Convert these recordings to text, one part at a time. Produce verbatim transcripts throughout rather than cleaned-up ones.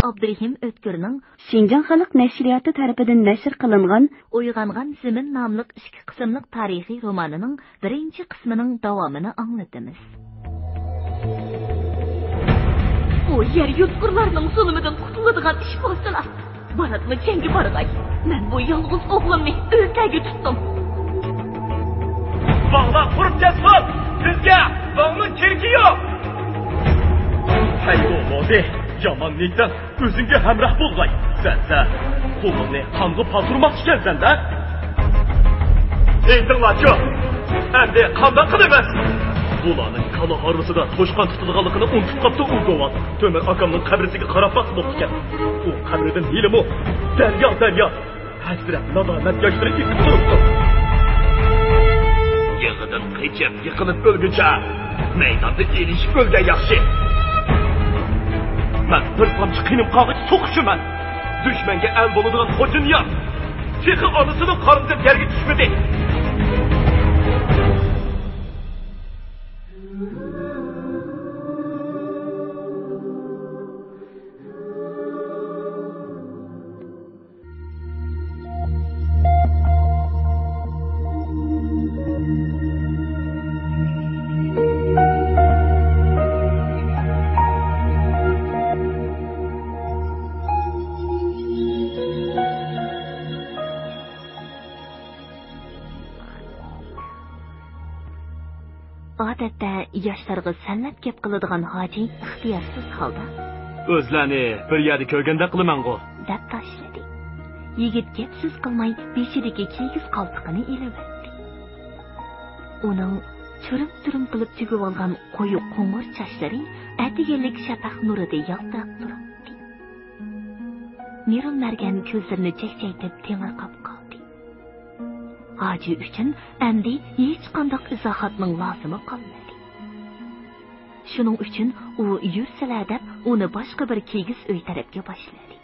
ئابدۇرېھىم ئۆتكۈرنىڭ شىنجاڭ خەلق نەشرىياتى تەرىپىدىن نەشر قىلىنغان ئويغانغان زېمىن ناملىق ئىككى قىسىملىق تارىخىي رومانىنىڭ بىرىنچى قىسمىنىڭ داۋامىنى ئاڭلىتىمىز. ئۇ يەر يۇتقۇرلارنىڭ زۇلۇمىدىن قۇتۇلىدىغان ئىش بولسىلا، باراتمۇ جەڭگە بارغاي. مەن بۇ يالغۇز ئوغلۇمنى ئۆزلەرگە تۇتتۇم. باغلار قۇرۇپ كەتسۇن! بىزگە باغنىڭ كېرىكى يوق! ھەي، بولدى، يامان نىيىتىڭ ئۆزۈڭگە ھەمراھ بولغاي. سەن، سەن قولۇڭنى قانغا پاتۇرماقچىكەنسەن-دە. ئېيتىڭلارچۇ، ئەمدى قانداق قىلىمىز؟ بۇلارنىڭ كالا ھارۋىسىدا توشقان تۇتىدىغانلىقىنى ئۇنتۇپ قاپتۇ ئۇ گوۋال. تۆمۈر ئاكامنىڭ قەبرىسىگە قاراپ باقماپتىكەن. ئۇ قەبرىدىن ھېلىمۇ دەريا، دەريا. ھەسرەت، نادامەت ياشلىرى ئېقىپ تۇرۇپتۇ. يىغىدىن قېچىپ، يىقىلىپ ئۆلگۈچە، مەيداندا ئېلىشىپ ئۆلگەن ياخشى. مەن بىر تامچە قېنىم قالغىچە سوقۇشىمەن. دۈشمەنگە ئەل بولىدىغان خوجانىياز تېخى ئانىسىنىڭ قارنىدىن يەرگە چۈشمىدى. ئادەتتە ياشلارغا سەنلەپ گەپ قىلىدىغان ھاجى ئىختىيارسىز ھالدا، ئۆزلەرنى بىر يەردە كۆرگەندەك قىلىمەنغۇ؟ دەپ تاشلىدى. يىگىت گەپ سۆز قىلماي بېشىدىكى كىگىز قالپىقىنى ئېلىۋەتتى. ئۇنىڭ چۈرۈم-چۈرۈم قىلىپ تۈگۈۋالغان قويۇق قوڭۇر چاچلىرى ئەتىگەنلىك شەپەق نۇرىدا يالتىراپ تۇراتتى. مىرۇل مەرگەن كۆزلىرىنى چەكچەيتىپ تېڭىرقاپ قالدى. ھاجى ئۈچۈن ئەمدى ھېچقانداق ئىزاھاتنىڭ لازىمى قالمىدى. شۇنىڭ ئۈچۈن ئۇ يۈرسىلە دەپ ئۇنى باشقا بىر كىگىز ئۆي تەرەپكە باشلىدى.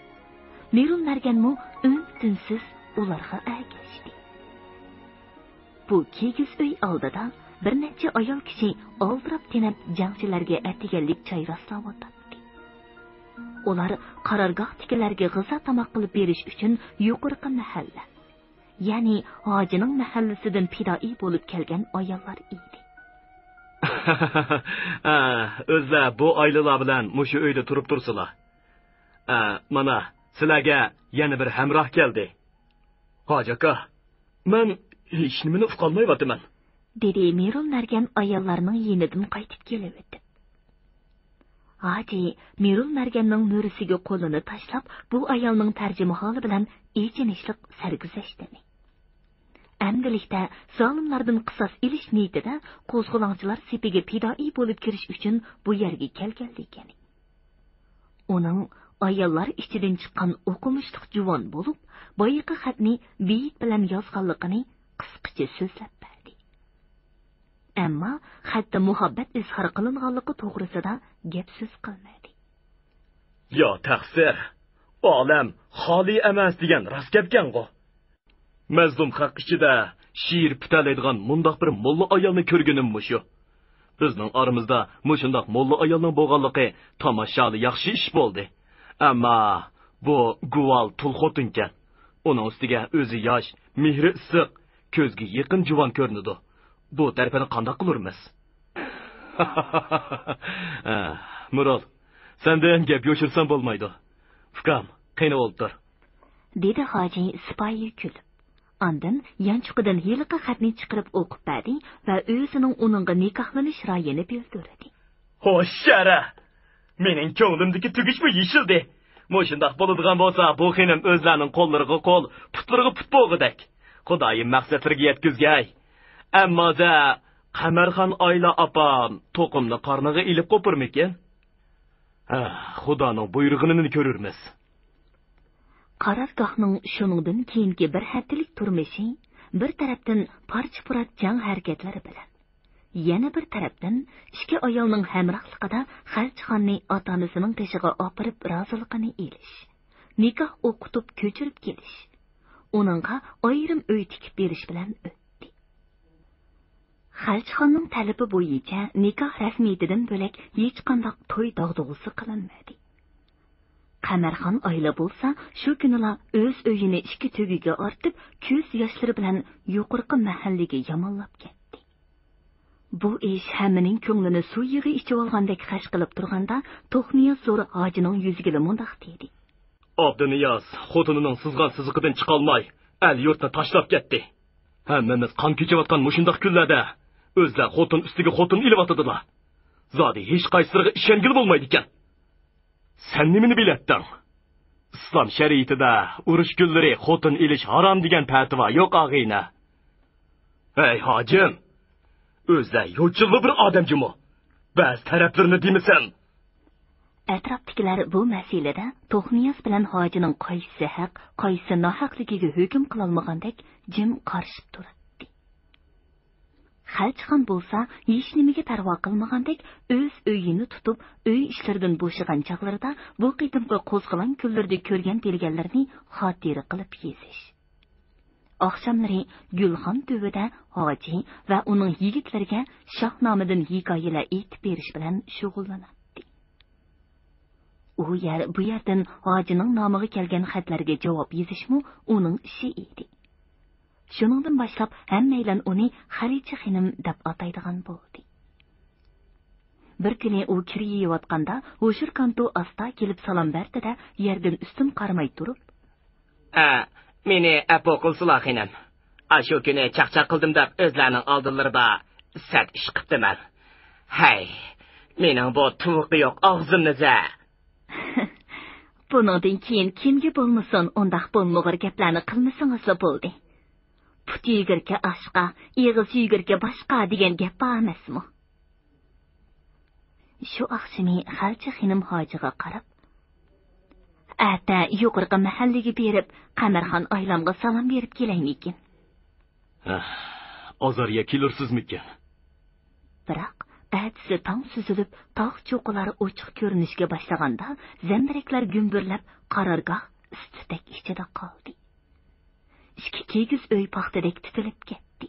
مىرۇل مەرگەنمۇ ئۈن-تىنسىز ئۇلارغا ئەگەشتى. بۇ كىگىز ئۆي ئالدىدا بىر نەچچە ئايال كىشى ئالدىراپ تېنەپ جەڭچىلەرگە ئەتىگەنلىك چاي راسلاۋاتاتتى. ئۇلار قارارگاھتىكىلەرگە غىزا تاماق قىلىپ بېرىش ئۈچۈن يۇقىرىقى مەھەللە، يەنى ھاجىنىڭ مەھەللىسىدىن پىدائىي بولۇپ كەلگەن ئاياللار ئىدى. ئە، ئۆزلەر بۇ ئاياللار بىلەن مۇشۇ ئۆيدە تۇرۇپ تۇرسىلا. ئە، مانا، سىلەرگە يەنە بىر ھەمراھ كەلدى. ھاجى ئاكا، مەن ھېچنېمىنى ئۇقالمايۋاتىمەن. دېدى مىرۇل مەرگەن ئاياللارنىڭ يېنىدىن قايتىپ كېلىۋېتىپ. ھاجى مىرۇل مەرگەننىڭ مۈرىسىگە قولىنى تاشلاپ، بۇ ئايالنىڭ تەرجىمىھالى بىلەن ئېچىنىشلىق سەرگۈزەشتىنى. ئەمدىلىكتە زالىملاردىن قىساس ئېلىش نىيىتىدە قوزغىلاڭچىلار سېپىگە پىدائىي بولۇپ كىرىش ئۈچۈن بۇ يەرگە كەلگەنلىكىنى. ئۇنىڭ ئاياللار ئىچىدىن چىققان ئوقۇمۇشلۇق جۇۋان بولۇپ، بايىقى خەتنى بېيىت بىلەن يازغانلىقىنى قىسقىچە سۆزلەپ بەردى. ئەمما خەتتە مۇھەببەت ئىزھار قىلىنغانلىقى توغرىسىدا گەپ سۆز قىلمىدى. يا تەقسىر، ئالەم خالىي ئەمەس دېگەن راست گەپكەنغۇ. مەزلۇم خەق ئىچىدە شېئىر پۈتەلەيدىغان مۇنداق بىر موللا ئايالنى كۆرگىنىم مۇشۇ. بىزنىڭ ئارىمىزدا مۇشۇنداق موللا ئايالنىڭ بولغانلىقى تاماشالى ياخشى ئىش بولدى. ئەمما بۇ گۇۋال تۇل خوتۇنكەن. ئۇنىڭ ئۈستىگە ئۆزى ياش، مېھرى ئىسسىق، كۆزگە يېقىن جۇۋان كۆرۈنىدۇ. بۇ تەرىپىنى قانداق قىلۇرمىز؟ ھە، مىرۇل، سەندىن گەپ يوشۇرسام بولمايدۇ. ئۇكام، قېنى ئولتۇر. دېدى ھاجى سىپايى كۈلۈپ. ئاندىن يانچۇقىدىن ھېلىقى خەتنى چىقىرىپ ئوقۇپ بەردى ۋە ئۆزىنىڭ ئۇنىڭغا نىكاھلىنىش رايىنى بىلدۈردى. ھوش شەرە! مېنىڭ كۆڭلۈمدىكى تۈگۈچمۇ يېشىلدى. مۇشۇنداق بولىدىغان بولسا، بۇ خېنىم ئۆزلەرنىڭ قوللىرىغا قول، پۇتلىرىغا پۇت بولغۇدەك. خۇدايىم مەقسەتلىرىگە يەتكۈزگەي. ئەمما دە، قەمەرخان ئايلا ئاپام توقۇمنى قارنىغا ئېلىپ قوپۇرمىكىن؟ ھە، خۇدانىڭ بۇيرۇغىنىنى كۆرۈرمىز. قارارگاھنىڭ شۇنىڭدىن كېيىنكى بىر ھەپتىلىك تۇرمۇشى بىر تەرەپتىن پارچە-پۇرات جەڭ ھەرىكەتلىرى بىلەن، يەنە بىر تەرەپتىن ئىككى ئايالنىڭ ھەمراھلىقىدا خەلچىخاننى ئاتا-ئانىسىنىڭ قېشىغا ئاپىرىپ رازىلىقىنى ئېلىش، نىكاھ ئوقۇتۇپ كۆچۈرۈپ كېلىش، ئۇنىڭغا ئايرىم ئۆي تىكىپ بېرىش بىلەن ئۆتتى. خەلچىخاننىڭ تەلىپى بويىچە نىكاھ رەسمىيىتىدىن بۆلەك ھېچقانداق توي داغدۇغىسى قىلىنمىدى. ئەمەرخان ئايلا بولسا شۇ كۈنىلا ئۆز ئۆيىنى ئىككى تۆگىگە ئارتىپ، كۆز ياشلىرى بىلەن يۇقىرىقى مەھەللىگە يامانلاپ كەتتى. بۇ ئىش ھەممىنىڭ كۆڭلىنى سۇ يېغى ئىچىۋالغاندەك خەش قىلىپ تۇرغاندا، توخنىياز زور ھاجىنىڭ يۈزىگىلا مۇنداق دېدى. ئابدۇنىياز خوتۇنىنىڭ سىزغان سىزىقىدىن چىقالماي، ئەل-يۇرتنى تاشلاپ كەتتى. ھەممىمىز قان كېچىۋاتقان مۇشۇنداق كۈنلەردە ئۆزلەر خوتۇن ئۈستىگە خوتۇن ئېلىۋاتىدىلا. زادى ھېچقايسىلىرىغا ئىشەنگىلى بولمايدىكەن. سەن نېمىنى بىلەتتىڭ؟ ئىسلام شەرىئىتىدە ئۇرۇش كۈنلىرى خوتۇن ئېلىش ھارام دېگەن پەتىۋا يوق، ئاغىنە. ھەي، ھاجىم! ئۆزى يوچۇنلا بىر ئادەم جۇمۇ. بەزى تەرەپلىرىنى دېمىسەم. ئەتراپتىكىلەر بۇ مەسىلىدە توخنىياز بىلەن ھاجىنىڭ قايسىسى ھەق، قايسىسى ناھەقلىكىگە ھۆكۈم قىلالمىغاندەك جىم قارىشىپ تۇراتتى. خەلچىخان بولسا ھېچنېمىگە پەرۋا قىلمىغاندەك ئۆز ئۆيىنى تۇتۇپ، ئۆي ئىشلىرىدىن بوشىغان چاغلىرىدا بۇ قېتىمقى قوزغىلاڭ كۈنلىرىدە كۆرگەن بىلگەنلىرىنى خاتىرە قىلىپ يېزىش. ئاخشاملىرى گۈلخان تۈۋىدە ھاجى ۋە ئۇنىڭ يىگىتلىرىگە شاھنامىدىن ھېكايىلەر ئېيتىپ بېرىش بىلەن شۇغۇللىناتتى. ئۇ يەر، بۇ يەردىن ھاجىنىڭ نامىغا كەلگەن خەتلەرگە جاۋاب يېزىشمۇ ئۇنىڭ ئىشى ئىدى. شۇنىڭدىن باشلاپ ھەممەيلەن ئۇنى خەلچە خېنىم دەپ ئاتايدىغان بولدى. بىر كۈنى ئۇ كىر يېيىۋاتقاندا، ھوشۇر كانتو ئاستا كېلىپ سالام بەردى-دە، يەردىن ئۈستۈن قارىماي تۇرۇپ، ئە، مېنى ئەپۇ قىلسىلا، خېنىم. ئاشۇ كۈنى چاقچاق قىلدىم دەپ ئۆزلەرنىڭ ئالدىلىرىدا سەت ئىش قىپتىمەن. ھەي، مېنىڭ بۇ تۇۋىقى يوق ئاغزىمنى زە. بۇنىڭدىن كېيىن كىمگە بولمىسۇن ئۇنداق بولمىغۇر گەپلەرنى قىلمىسىڭىزلا بولدى. پۇت يۈگۈركە ئاشقا، ئېغىز يۈگۈركە باشقا دېگەن گەپ بار ئەمەسمۇ؟ شۇ ئاخشىمى خەلچە خېنىم ھاجىغا قاراپ، ئەتە يۇقىرىقى مەھەللىگە بېرىپ، قەمەرخان ئايلامغا سالام بېرىپ كېلەيمىكىن؟ ھە، ئازاريا كېلۇرسىزمىكىن؟ بىراق ئەتىسى تاڭ سۈزۈلۈپ، تاغ چوققىلار ئوچۇق كۆرۈنۈشكە باشلىغاندا، زەمبىرەكلەر گۈمبۈرلەپ، قارارگاھ ئىس-تۈتەك ئىچىدە قالدى. ئىككى كىگىز ئۆي پاختىدەك تىتىلىپ كەتتى.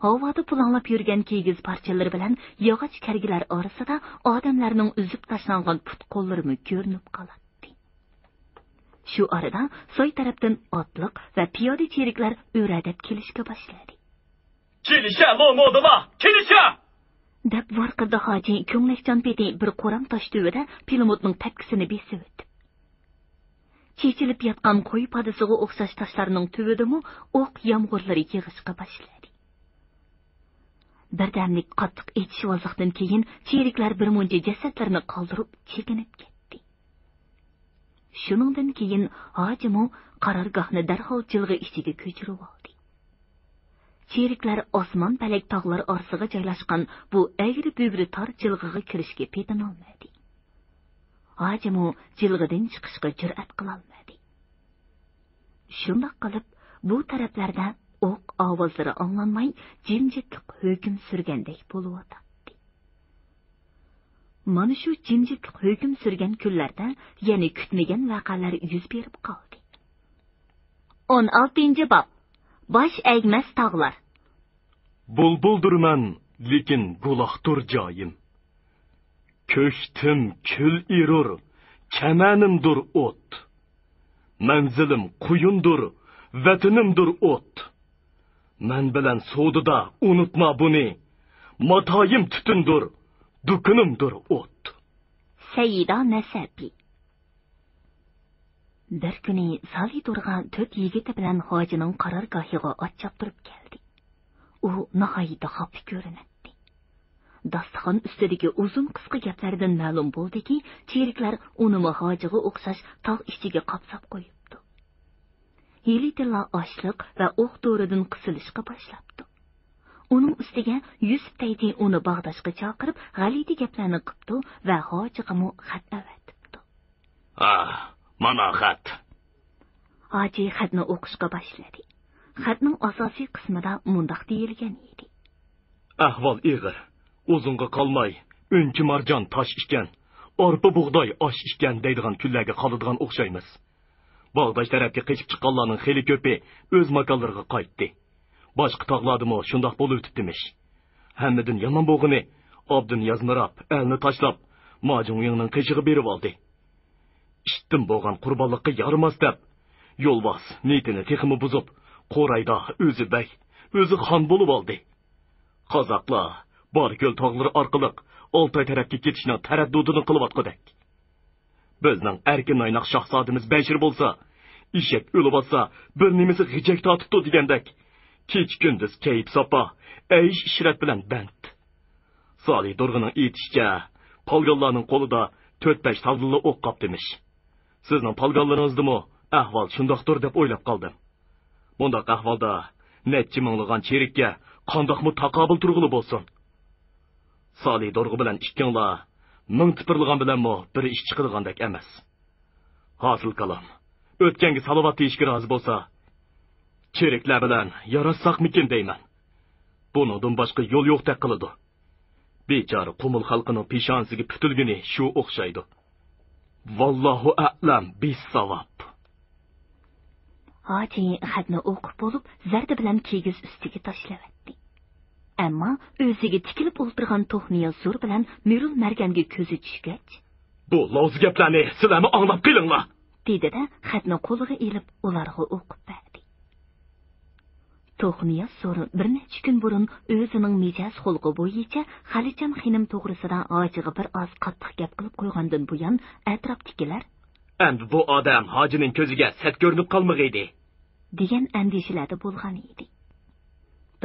ھاۋادا پۇلاڭلاپ يۈرگەن كىگىز پارچىلىرى بىلەن ياغاچ كەرگىلەر ئارىسىدا ئادەملەرنىڭ ئۈزۈپ تاشلانغان پۇت-قوللىرىمۇ كۆرۈنۈپ قالاتتى. شۇ ئارىدا ساي تەرەپتىن ئاتلىق ۋە پىيادە چېرىكلەر ئۆرەدەپ كېلىشكە باشلىدى. كېلىشە، لومودىلا، كېلىشە! دەپ ۋارقىرىدى ھاجى كۆڭلەكجان پېتى بىر قورام تاش تۈۋىدە پىلىموتنىڭ تەپكىسىنى بېسىۋېتىپ. چېچىلىپ ياتقان قوي پادىسىغا ئوخشاش تاشلارنىڭ تۈۋىدىمۇ ئوق يامغۇرلىرى يېغىشقا باشلىدى. بىردەملىك قاتتىق ئېچىشىۋازلىقتىن كېيىن چېرىكلەر بىرمۇنچە جەسەتلەرنى قالدۇرۇپ چېكىنىپ كەتتى. شۇنىڭدىن كېيىن ھاجىمۇ قارارگاھنى دەرھال جىلغا ئىچىگە كۆچۈرۈۋالدى. چېرىكلەر ئاسمان پەلەك تاغلار ئارىسىغا جايلاشقان بۇ ئەگرى-بۈگرى تار جىلغىغا كىرىشكە پېتىنالمىدى. ھاجىمۇ جىلغىدىن چىقىشقا جۈرئەت قىلالمىدى. شۇنداق قىلىپ، بۇ تەرەپلەردە ئوق ئاۋازلىرى ئاڭلانماي، جىمجىتلىق ھۆكۈم سۈرگەندەك بولۇۋاتاتتى. مانا شۇ جىمجىتلىق ھۆكۈم سۈرگەن كۈنلەردە يەنە كۈتمىگەن ۋەقەلەر يۈز بېرىپ قالدى. ئون ئالتىنچى باب. باش ئەگمەس تاغلار. بۇلبۇلدۇرمەن، لېكىن بۇلاقتۇر جايىم. كۆكتىم كۈل ئېرۇر، چەمەنىمدۇر ئوت. مەنزىلىم قۇيۇندۇر، ۋەتىنىمدۇر ئوت. مەن بىلەن سودىدا ئۇنتۇما بۇنى، ماتايىم تۈتۈندۇر، دۇكىنىمدۇر ئوت. سەيىدا نەسەپى. بىر كۈنى سالى تورغا تۆت يىگىتى بىلەن ھاجىنىڭ قارارگاھىغا ئات چاپتۇرۇپ كەلدى. ئۇ ناھايىتى خاپا كۆرۈنەتتى. داستىخان ئۈستىدىكى ئۇزۇن قىسقا گەپلەردىن مەلۇم بولدىكى، چېرىكلەر ئۇنىمۇ ھاجىغا ئوخشاش تاغ ئىچىگە قاپساپ قويۇپتۇ. ھېلىتىنلا ئاشلىق ۋە ئوق-دورىدىن قىسىلىشقا باشلاپتۇ. ئۇنىڭ ئۈستىگە يۈسۈپ تەيجى ئۇنى باغداشقا چاقىرىپ، غەلىتە گەپلەرنى قىپتۇ ۋە ھاجىغىمۇ خەت ئەۋەتىپتۇ. ئاھ، مانا خەت. ھاجى خەتنى ئوقۇشقا باشلىدى. خەتنىڭ ئاساسىي قىسمىدا مۇنداق دېيىلگەن ئىدى. ئەھۋال ئېغىر. ئۇزۇنغا قالماي، ئۈنچە مارجان تاش ئىكەن، ئارپا بۇغداي ئاش ئىكەن دەيدىغان كۈنلەرگە قالىدىغان ئوخشايمىز. باغداش تەرەپكە قېچىپ چىققانلارنىڭ خېلى كۆپى ئۆز ماكانلىرىغا قايتتى. باشقا تاغلاردىمۇ شۇنداق بولۇۋېتىپتىمىش. ھەممىدىن يامان بولغىنى، ئابدۇنىياز مىراب ئەلنى تاشلاپ، ماجۇڭيىڭنىڭ قېشىغا بېرىۋالدى. ئىتتىن بولغان قۇربانلىققا يارىماس دەپ، يولۋاس نىيىتىنى تېخىمۇ بۇزۇپ، قورايدا ئۆزى بەگ، ئۆزى خان بولۇۋالدى. قازاقلار باركۆل تاغلىرى ئارقىلىق ئالتاي تەرەپكە كېتىشنىڭ تەرەددۇتىنى قىلىۋاتقۇدەك. بىزنىڭ ئەركىن ئايناق شاھزادىمىز بەشىر بولسا، ئېشەك ئۆلۈۋاتسا، بىر نېمىسى غىجەك تارتىپتۇ دېگەندەك، كېچە-كۈندۈز كەيپ-ساپا، ئەيش-ئىشرەت بىلەن بەند. سالى دورغىنىڭ ئېيتىشىچە، پالگانلارنىڭ قولىدا تۆت-بەش تال بىللە ئوق قاپتىمىش. سىزنىڭ پالگانلىرىڭىزدىمۇ ئەھۋال شۇنداقتۇر دەپ ئويلاپ قالدىم. بۇنداق ئەھۋالدا نەچچە مىڭلىغان چېرىككە قانداقمۇ تاقابىل تۇرغىلى بولسۇن؟ سالى دورغا بىلەن ئىككىڭلار مىڭ تىپىرلىغان بىلەنمۇ بىر ئىش چىقىدىغاندەك ئەمەس. ھاسىل كالام، ئۆتكەنگە سالاۋات دېيىشكە رازى بولسا، چېرىكلەر بىلەن ياراشساقمىكىن دەيمەن. بۇنىڭدىن باشقا يول يوقتەك قىلىدۇ. بىچارە قۇمۇل خەلقىنىڭ پېشانىسىگە پۈتۈلگىنى شۇ ئوخشايدۇ. ۋاللاھۇ ئەئلەم بىسساۋاب. ھاجى خەتنى ئوقۇپ بولۇپ، زەردە بىلەن كىگىز ئۈستىگە تاشلىۋەتتى. ئەمما ئۆزىگە تىكىلىپ ئولتۇرغان توخنىياز زور بىلەن مىرۇل مەرگەنگە كۆزى چۈشكەچ، بۇ لاۋزا گەپلەرنى سىلەرمۇ ئاڭلاپ قېلىڭلار! دېدى-دە، خەتنى قولىغا ئېلىپ، ئۇلارغا ئوقۇپ بەردى. توخنىياز زور بىر نەچچە كۈن بۇرۇن ئۆزىنىڭ مىجەز خۇلقى بويىچە خەلىچەم خېنىم توغرىسىدا ھاجىغا بىر ئاز قاتتىق گەپ قىلىپ قويغاندىن بۇيان، ئەتراپتىكىلەر، ئەمدى بۇ ئادەم ھاجىنىڭ كۆزىگە سەت كۆرۈنۈپ قالمىغىيدى، دېگەن ئەندىشىلەردە بولغان ئىدى.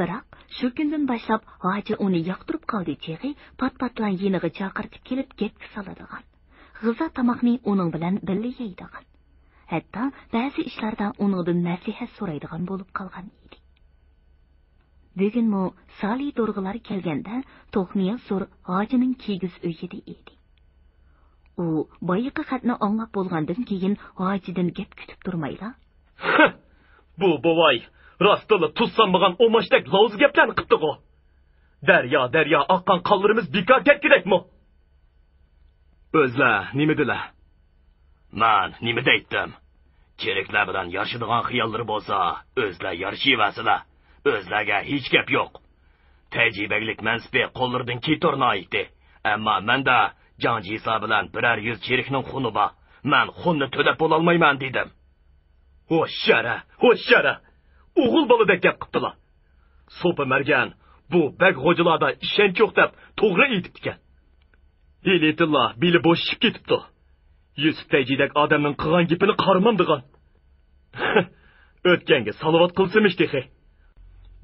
بىراق، شۇ كۈندىن باشلاپ ھاجى ئۇنى ياقتۇرۇپ قالدى چېغى، پات-پاتلا يېنىغا چاقىرتىپ كېلىپ گەپكە سالىدىغان، غىزا تاماقنى ئۇنىڭ بىلەن بىللە يەيدىغان، ھەتتا بەزى ئىشلاردا ئۇنىڭدىن مەسلىھەت سورايدىغان بولۇپ قالغان ئىدى. بۈگۈنمۇ سالى دورغىلار كەلگەندە، توخنىياز زور ھاجىنىڭ كىگىز ئۆيىدە ئىدى. ئۇ بايىقى خەتنى ئاڭلاپ بولغاندىن كېيىن، ھاجىدىن گەپ كۈتۈپ تۇرمايلا، بۇ بوۋاي راستتىنلا تۇز سانمىغان ئوماچتەك لاۋزا گەپلەرنى قىپتىغۇ. دەريا، دەريا ئاققان قانلىرىمىز بىكار كەتكۈدەكمۇ؟ ئۆزلەر نېمە دېدىلە؟ مەن نېمە دەيتتىم؟ چېرىكلەر بىلەن يارىشىدىغان خىياللىرى بولسا، ئۆزلەر يارىشىۋەرسىلە. ئۆزلەرگە ھېچ گەپ يوق. تەيجى بەگلىك مەنسىپى قوللىرىدىن كېتۇر ناھايىتى. ئەمما مەندە جاڭ جىسا بىلەن بىرەر يۈز چېرىكنىڭ خۇنى بار. مەن خۇننى تۆلەپ بولالمايمەن دېدىم. ھوشيارە، ھوشيارە! ئوغۇل بالىدەك گەپ قىپتىلا. سوپى مەرگەن بۇ بەگ غوجىلاردا ئىشەنچ يوق دەپ توغرا ئېيتىپتىكەن. ھېلىتىنلا بېلى بوشىشىپ كېتىپتۇ. يۈسۈپ تەيجىدەك ئادەمنىڭ قىلغان گېپىنى قارىمامدىغان. ئۆتكەنگە سالاۋات قىلسىمىش تېخى.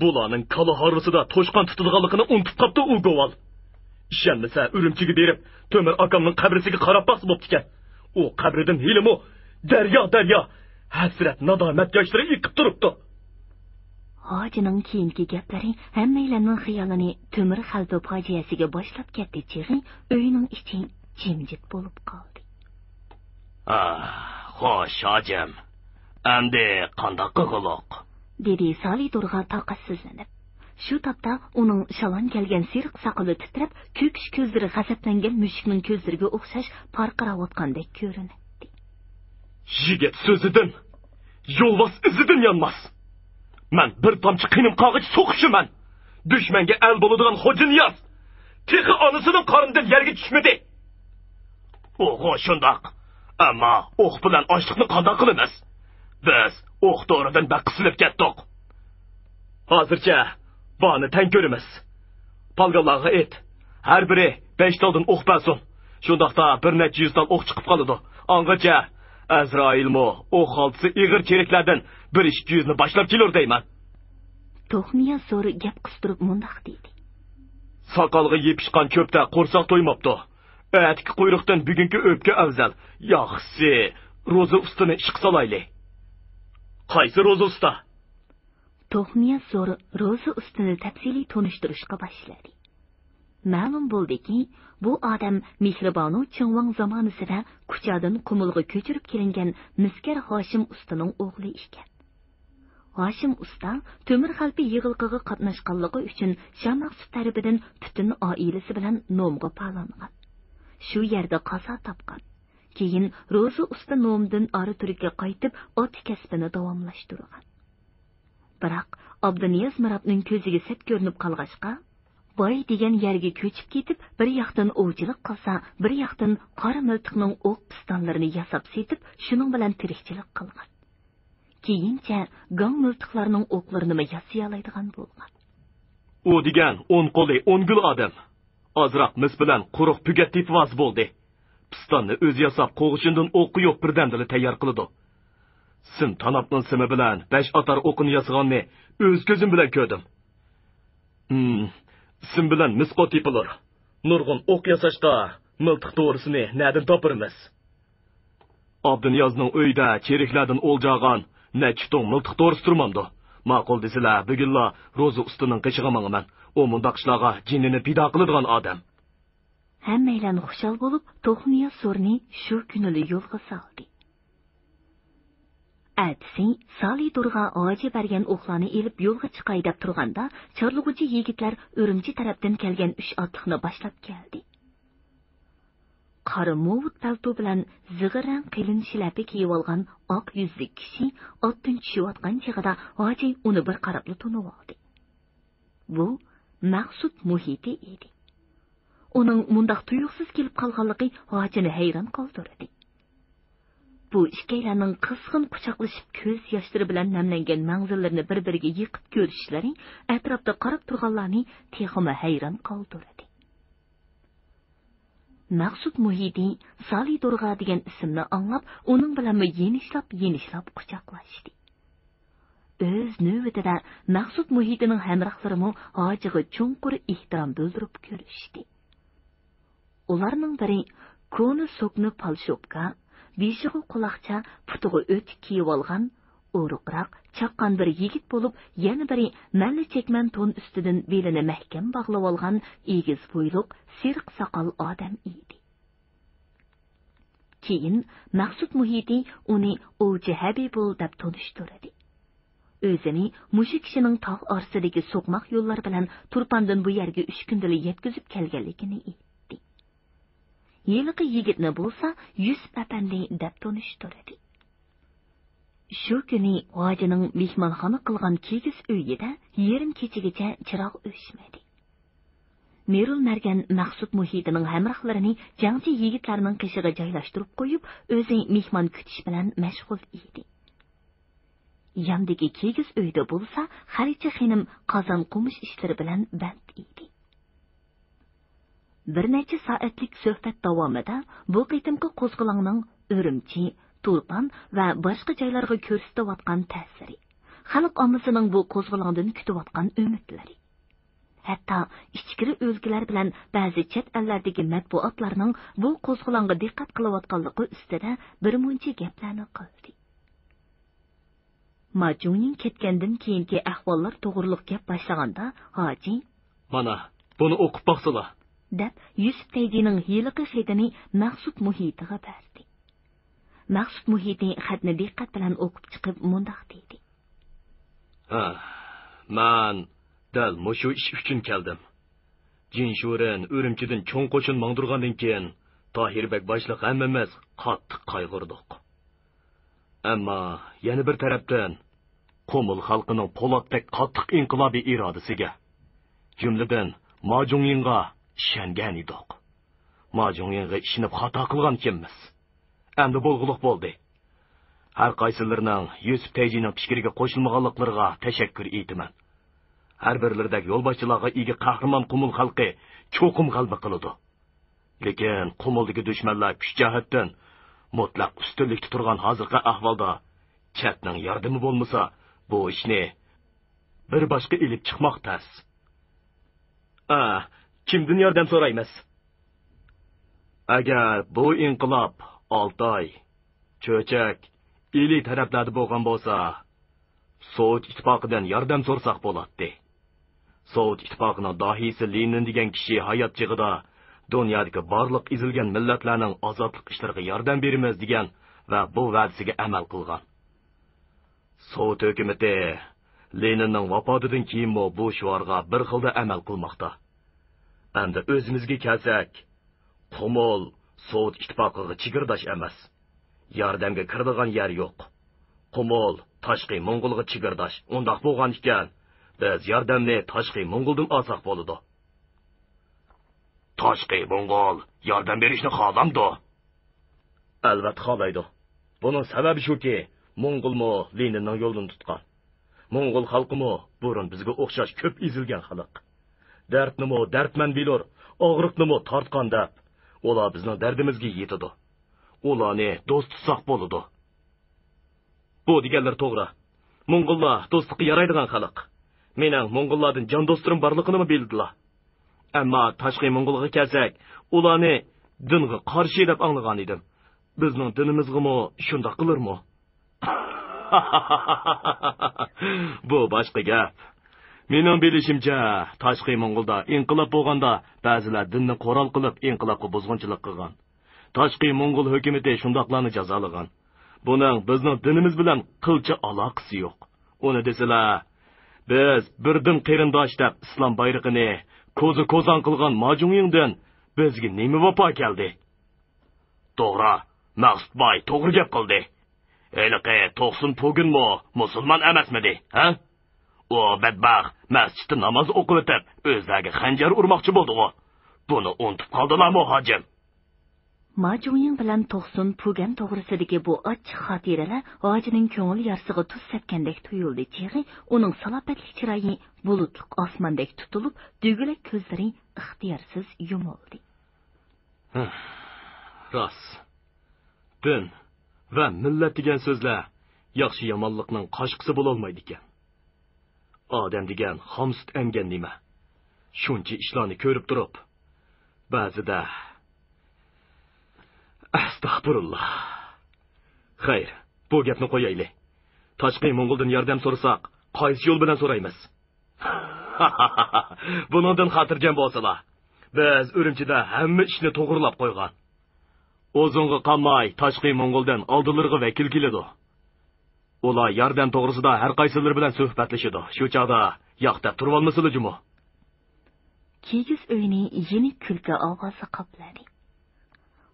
بۇلارنىڭ كالا ھارۋىسىدا توشقان تۇتىدىغانلىقىنى ئۇنتۇپ قاپتۇ ئۇ گوۋال. ئىشەنمىسە، ئۈرۈمچىگە بېرىپ، تۆمۈر ئاكامنىڭ قەبرىسىگە قاراپ باقسا بوپتىكەن. ئۇ قەبرىدىن ھېلىمۇ دەريا، دەريا ھەسرەت، نادامەت ياشلىرى ئېقىپ تۇرۇپتۇ. ھاجىنىڭ كېيىنكى گەپلىرى ھەممەيلەننىڭ خىيالىنى تۆمۈر خەلپە پاجىئەسىگە باشلاپ كەتتى چېغى، ئۆينىڭ ئىچى جىمجىت بولۇپ قالدى. ئاھ، خوش، ھاجىم. ئەمدى قانداق قىلغۇلۇق؟ دېدى سالى دورغا تاقەتسىزلىنىپ. شۇ تاپتا ئۇنىڭ شاۋان كەلگەن سېرىق ساقىلى تىترەپ، كۆكۈش كۆزلىرى غەزەپلەنگەن مۈشۈكنىڭ كۆزلىرىگە ئوخشاش پارقىراۋاتقاندەك كۆرۈنەتتى. يىگىت سۆزىدىن، يولۋاس ئىزىدىن يانماس. مەن بىر تامچە قېنىم قالغىچە سوقۇشىمەن. دۈشمەنگە ئەل بولىدىغان خوجانىياز تېخى ئانىسىنىڭ قارنىدىن يەرگە چۈشمىدى. ئوغۇ شۇنداق. ئەمما ئوق بىلەن ئاشلىقنى قانداق قىلىمىز؟ بىز ئوق دورىدىن بەك قىسىلىپ كەتتۇق. ھازىرچە بارنى تەڭ كۆرىمىز. پالگانلارغا ئېيت، ھەر بىرى بەش تالدىن ئوق بەرسۇن. شۇنداقتا بىر نەچچە يۈز تال ئوق چىقىپ قالىدۇ. ئاڭغىچە ئەزرائىلمۇ ئوق خالتىسى ئېغىر چېرىكلەردىن بىر ئىككى يۈزنى باشلاپ كېلۇر دەيمەن. توخنىياز زور گەپ قىستۇرۇپ مۇنداق دېدى. ساقالغا يېپىشقان چۆپتە قورساق تويماپتۇ. ئەتىكى قۇيرۇقتىن بۈگۈنكى ئۆپكە ئەۋزەل. ياخشىسى، روزى ئۇستىنى ئىشقا سالايلى. قايسى روزى ئۇستا؟ توخنىياز زور روزى ئۇستىنى تەپسىلىي تونۇشتۇرۇشقا باشلىدى. مەلۇم بولدىكى، بۇ ئادەم مېھرىبانۇ چىڭۋاڭ زامانىسىدا كۇچادىن قۇمۇلغا كۆچۈرۈپ كېلىنگەن مىسكەر ھاشىم ئۇستىنىڭ ئوغلى ئىكەن. ھاشىم ئۇستا تۆمۈر خەلپە يىغلىقىغا قاتناشقانلىقى ئۈچۈن شاماقسۇ تەرىپىدىن پۈتۈن ئائىلىسى بىلەن نومغا پالانغان. شۇ يەردە قازا تاپقان. كېيىن روزى ئۇستا نومدىن ئاراتۈرككە قايتىپ، ئاتا كەسپىنى داۋاملاشتۇرغان. بىراق، ئابدۇنىياز مىرابنىڭ كۆزىگە سەت كۆرۈنۈپ قالغاچقا، باي دېگەن يەرگە كۆچۈپ كېتىپ، بىر ياقتىن ئوۋچىلىق قىلسا، بىر ياقتىن قارا مىلتىقنىڭ ئوق پىستانلىرىنى ياساپ سېتىپ، شۇنىڭ بىلەن تىرىكچىلىك قىلغان. كېيىنچە گاڭ مىلتىقلارنىڭ ئوقلىرىنىمۇ ياسىيالايدىغان بولغان. ئۇ دېگەن ئون قولى، ئون گۈل ئادەم. ئازراق مىس بىلەن قۇرۇق پۈگەت تېپىۋالسا بولدى. پىستاننى ئۆزى ياساپ، قوغۇشۇندىن ئوقى يوق بىردەمدىلا تەييار قىلىدۇ. سىم تاناپنىڭ سىمى بىلەن بەش ئاتار ئوقىنى ياسىغاننى ئۆز كۆزۈم بىلەن كۆردۈم. ھىم، سىم بىلەن مىسقا تېپىلۇر. نۇرغۇن ئوق ياساشتا مىلتىق دورىسىنى نەدىن تاپىرمىز؟ ئابدۇنىيازنىڭ ئۆيىدە چېرىكلەردىن ئولجاغان نەچچە تۇڭ مىلتىق دورىسى تۇرمامدۇ؟ ماقۇل دېسىلە، بۈگۈنلا روزى ئۇستىنىڭ قېشىغا ماڭىمەن. ئۇ مۇنداق ئىشلارغا جېنىنى پىدا قىلىدىغان ئادەم. ھەممەيلەن خۇشال بولۇپ، توخۇنىياز سورىنى شۇ كۈنىلا يولغا سالدى. ئەتىسى سالى دورىغا ھاجى بەرگەن ئوقلارنى ئېلىپ يولغا چىقاي دەپ تۇرغاندا، چارلىغۇچى يىگىتلەر ئۈرۈمچى تەرەپتىن كەلگەن ئۈچ ئاتلىقنى باشلاپ كەلدى. قارا مۇۋۇت پەلتو بىلەن زىغىر رەڭ قېلىن شىلەپە كىيىۋالغان ئاق يۈزلۈك كىشى ئاتتىن چۈشۈۋاتقان چېغىدا ھاجى ئۇنى بىر قاراپلا تونۇۋالدى. بۇ مەخسۇت مۇھىتى ئىدى. ئۇنىڭ مۇنداق تۇيۇقسىز كېلىپ قالغانلىقى ھاجىنى ھەيران قالدۇردى. بۇ ئىككىيلەننىڭ قىزغىن قۇچاقلىشىپ، كۆز ياشلىرى بىلەن نەملەنگەن مەڭزىلىرىنى بىر-بىرىگە يېقىپ كۆرۈشلىرى ئەتراپتا قاراپ تۇرغانلارنى تېخىمۇ ھەيران قالدۇردى. مەخسۇت مۇھىتى سالى دورغا دېگەن ئىسىمنى ئاڭلاپ، ئۇنىڭ بىلەنمۇ يېنىشلاپ-يېنىشلاپ قۇچاقلاشتى. ئۆز نۆۋىتىدە مەخسۇت مۇھىتىنىڭ ھەمراھلىرىمۇ ھاجىغا چوڭقۇر ئېھتىرام بىلدۈرۈپ كۆرۈشتى. ئۇلارنىڭ بىرى كونا سوكنا پالشوپكا، بېشىغا قۇلاقچا، پۇتىغا ئۆتۈك كىيىۋالغان، ئورۇقراق، چاققان بىر يىگىت بولۇپ، يەنە بىرى مەللە چەكمەن تون ئۈستىدىن بېلىنى مەھكەم باغلىۋالغان ئېگىز بويلۇق، سېرىق ساقال ئادەم ئىدى. كېيىن مەخسۇت مۇھىتى ئۇنى ئوۋچى ھەبىبۇل دەپ تونۇشتۇردى. ئۆزىنى مۇشۇ كىشىنىڭ تاغ ئارىسىدىكى سوقماق يوللار بىلەن تۇرپاندىن بۇ يەرگە ئۈچ كۈندىلا يەتكۈزۈپ كەلگەنلىكىنى ئېيتتى. ھېلىقى يىگىتنى بولسا يۈسۈپ ئەپەندى دەپ تونۇشتۇردى. شۇ كۈنى ھاجىنىڭ مېھمانخانا قىلغان كىگىز ئۆيىدە يېرىم كېچىگىچە چىراغ ئۆچمىدى. مىرۇل مەرگەن مەخسۇت مۇھىتىنىڭ ھەمراھلىرىنى جەڭچى يىگىتلەرنىڭ قېشىغا جايلاشتۇرۇپ قويۇپ، ئۆزى مېھمان كۈتۈش بىلەن مەشغۇل ئىدى. ياندىكى كىگىز ئۆيدە بولسا خەلچە خېنىم قازان قومۇش ئىشلىرى بىلەن بەند ئىدى. بىر نەچچە سائەتلىك سۆھبەت داۋامىدا بۇ قېتىمقى قوزغىلاڭنىڭ ئۈرۈمچى، تۇرپان ۋە باشقا جايلارغا كۆرسىتىۋاتقان تەسىرى، خەلق ئاممىسىنىڭ بۇ قوزغىلاڭدىن كۈتۈۋاتقان ئۈمىدلىرى، ھەتتا ئىچكىرى ئۆلكىلەر بىلەن بەزى چەت ئەللەردىكى مەتبۇئاتلارنىڭ بۇ قوزغىلاڭغا دىققەت قىلىۋاتقانلىقى ئۈستىدە بىر مۇنچە گەپلەرنى قىلدى. ما جۇڭيىڭ كەتكەندىن كېيىنكى ئەھۋاللار توغرۇلۇق گەپ باشلىغاندا، ھاجى، مانا، بۇنى ئوقۇپ باقسىلا، دەپ، يۈسۈپ تەيجىنىڭ ھېلىقى خېتىنى مەخسۇت مۇھىتىغا بەردى. مەخسۇت مۇھىتى خەتنى دىققەت بىلەن ئوقۇپ چىقىپ، مۇنداق دېدى. ھە، مەن دەل مۇشۇ ئىش ئۈچۈن كەلدىم. جىن شۇرېن ئۈرۈمچىدىن چوڭ قوشۇن ماڭدۇرغاندىن كېيىن، تاھىر بەگ باشلىق ھەممىمىز قاتتىق قايغۇردۇق. ئەمما يەنە بىر تەرەپتىن، قۇمۇل خەلقىنىڭ پولاتتەك قاتتىق ئىنقىلابىي ئىرادىسىگە، جۈملىدىن، ما جۇڭيىڭغا ئىشەنگەن ئىدۇق. ما جۇڭيىڭغا ئىشىنىپ خاتا قىلغانكەنمىز. ئەمدى بولغۇلۇق بولدى. ھەر قايسىلىرىنىڭ يۈسۈپ تەيجىنىڭ پىكرىگە قوشۇلمىغانلىقلىرىغا تەشەككۈر ئېيتىمەن. ھەر بىرلىرىدەك يولباشچىلارغا ئىگە قەھرىمان قۇمۇل خەلقى چوقۇم غەلىبە قىلىدۇ. لېكىن قۇمۇلدىكى دۈشمەنلەر كۈچ جەھەتتىن مۇتلەق ئۈستۈنلۈكتە تۇرغان ھازىرقى ئەھۋالدا، چەتنىڭ ياردىمى بولمىسا، بۇ ئىشنى بىر باشقا ئېلىپ چىقماق تەس. ئا، كىمدىن ياردەم سورايمىز؟ ئەگەر بۇ ئىنقىلاب ئالتاي، چۆچەك، ئىلى تەرەپلەردە بولغان بولسا، سوۋېت ئىتتىپاقىدىن ياردەم سورىساق بولاتتى. سوۋېت ئىتتىپاقىنىڭ داھىيسى لېنىن دېگەن كىشى ھايات چېغىدا دۇنيادىكى بارلىق ئېزىلگەن مىللەتلەرنىڭ ئازادلىق ئىشلىرىغا ياردەم بېرىمىز دېگەن ۋە بۇ ۋەدىسىگە ئەمەل قىلغان. سوۋېت ھۆكۈمىتى لېنىننىڭ ۋاپاتىدىن كېيىنمۇ بۇ شوئارغا بىر خىلدا ئەمەل قىلماقتا. ئەمدى ئۆزىمىزگە كەلسەك، قۇمۇل سوۋېت ئىتتىپاقىغا چېگرىداش ئەمەس. ياردەمگە كىرىدىغان يەر يوق. قۇمۇل تاشقى موڭغۇلغا چېگرىداش. ئۇنداق بولغان ئىكەن، بىز ياردەمنى تاشقى موڭغۇلدىن ئالساق بولىدۇ. تاشقى موڭغۇل ياردەم بېرىشنى خالامدۇ؟ ئەلۋەتتە خالايدۇ. بۇنىڭ سەۋەبى شۇكى، موڭغۇلمۇ لېنىننىڭ يولىنى تۇتقان. موڭغۇل خەلقىمۇ بۇرۇن بىزگە ئوخشاش كۆپ ئېزىلگەن خەلق. دەردنىمۇ دەردمەن بىلۇر، ئاغرىقنىمۇ تارتقان دەپ، ئۇلار بىزنىڭ دەردىمىزگە يېتىدۇ. ئۇلارنى دوست تۇتساق بولىدۇ. بۇ دېگەنلىرى توغرا. موڭغۇللار دوستلۇققا يارايدىغان خەلق. مېنىڭ موڭغۇللاردىن جان دوستلىرىم بارلىقىنىمۇ بىلدىلا. ئەمما تاشقى موڭغۇلغا كەلسەك، ئۇلارنى دىنغا قارشى دەپ ئاڭلىغان ئىدىم. بىزنىڭ دىنىمىزغىمۇ شۇنداق قىلۇرمۇ؟ بۇ باشقا گەپ. مېنىڭ بىلىشىمچە، تاشقى موڭغۇلدا ئىنقىلاب بولغاندا، بەزىلەر دىننى قورال قىلىپ، ئىنقىلابقا بۇزغۇنچىلىق قىلغان. تاشقى موڭغۇل ھۆكۈمىتى شۇنداقلارنى جازالىغان. بۇنىڭ بىزنىڭ دىنىمىز بىلەن قىلچە ئالاقىسى يوق. ئۇنى دېسىلە، بىز بىردىن قېرىنداش دەپ ئىسلام بايرىقىنى كوزا-كوزاڭ قىلغان ماجۇڭيىڭدىن بىزگە نېمە ۋاپا كەلدى؟ توغرا، مەقسۇت باي توغرا گەپ قىلدى. ھېلىقى توقسۇن پۇگىنمۇ مۇسۇلمان ئەمەسمىدى، ھە؟ ئۇ بەتبەخت مەسچىتتە ناماز ئوقۇۋېتىپ، ئۆزلەرگە خەنجەر ئۇرماقچى بولدىغۇ. بۇنى ئۇنتۇپ قالدىلارمۇ، ھاجىم؟ ما جۇڭيىڭ بىلەن توقسۇن پۇگەن توغرىسىدىكى بۇ ئاچچىق خاتىرىلەر ھاجىنىڭ كۆڭۈل يارىسىغا تۇز سەپكەندەك تۇيۇلدى. چېغى ئۇنىڭ سالاپەتلىك چىرايى بۇلۇتلۇق ئاسماندەك تۇتۇلۇپ، دۈگىلەك كۆزلىرى ئىختىيارسىز يۇمۇلدى. ھە، راست. دىن ۋە مىللەت دېگەن سۆزلەر ياخشى-يامانلىقنىڭ قاچقۇسى بولالمايدىكەن. ئادەم دېگەن خام سۈت ئەمگەن نېمە. شۇنچە ئىشلارنى كۆرۈپ تۇرۇپ، بەزىدە، ئەستەغپۇرۇللا. خەير، بۇ گەپنى قويايلى. تاشقى موڭغۇلدىن ياردەم سورىساق، قايسى يول بىلەن سورايمىز؟ بۇنىڭدىن خاتىرجەم بولسىلا، بىز ئۈرۈمچىدە ھەممە ئىشنى توغرىلاپ قويغان. ئۇزۇنغا قالماي تاشقى موڭغۇلدىن ئالدىلىرىغا ۋەكىل كېلىدۇ. ئۇلار ياردەم توغرىسىدا ھەر قايسىلىرى بىلەن سۆھبەتلىشىدۇ. شۇ چاغدا ياق دەپ تۇرۇۋالمىسىلا جۇمۇ. كىگىز ئۆينى يېنىك كۈلكە ئاۋازى قاپلىدى.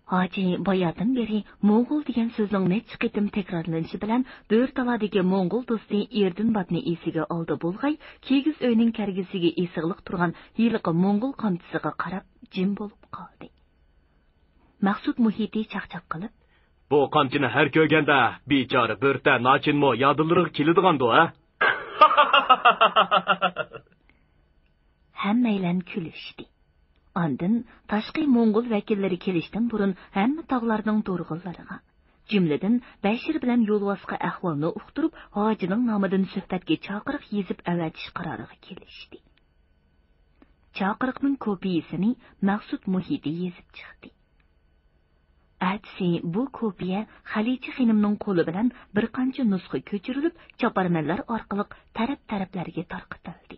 ھاجى باياتىن بېرى موڭغۇل دېگەن سۆزنىڭ نەچچە قېتىم تەكرارلىنىشى بىلەن بۆرتالادىكى موڭغۇل دوستى ئېردىنباتنى ئېسىگە ئالدى بولغاي، كىگىز ئۆينىڭ كەرگىسىگە ئېسىقلىق تۇرغان ھېلىقى موڭغۇل قامچىسىغا قاراپ جىم بولۇپ قالدى. مەخسۇت مۇھىتى چاقچاق قىلىپ، بۇ قامچىنى ھەر كۆرگەندە، بىچارە بۆرتە ناچىنمۇ يادىلىرىغا كېلىدىغاندۇ، ھە؟ ھەممەيلەن كۈلۈشتى. ئاندىن تاشقى موڭغۇل ۋەكىللىرى كېلىشتىن بۇرۇن ھەممە تاغلارنىڭ دۇرغۇنلىرىغا، جۈملىدىن بەشىر بىلەن يولۋاسقا ئەھۋالنى ئۇقتۇرۇپ، ھاجىنىڭ نامىدىن سۆھبەتكە چاقىرىق يېزىپ ئەۋەتىش قارارىغا كېلىشتى. چاقىرىقنىڭ كوپىيىسىنى مەخسۇت مۇھىتى يېزىپ چىقتى. ئەتىسى بۇ كوپىيە خەلىچە خېنىمنىڭ قولى بىلەن بىر قانچە نۇسخا كۆچۈرۈلۈپ، چاپارمەنلەر ئارقىلىق تەرەپ-تەرەپلەرگە تارقىتىلدى.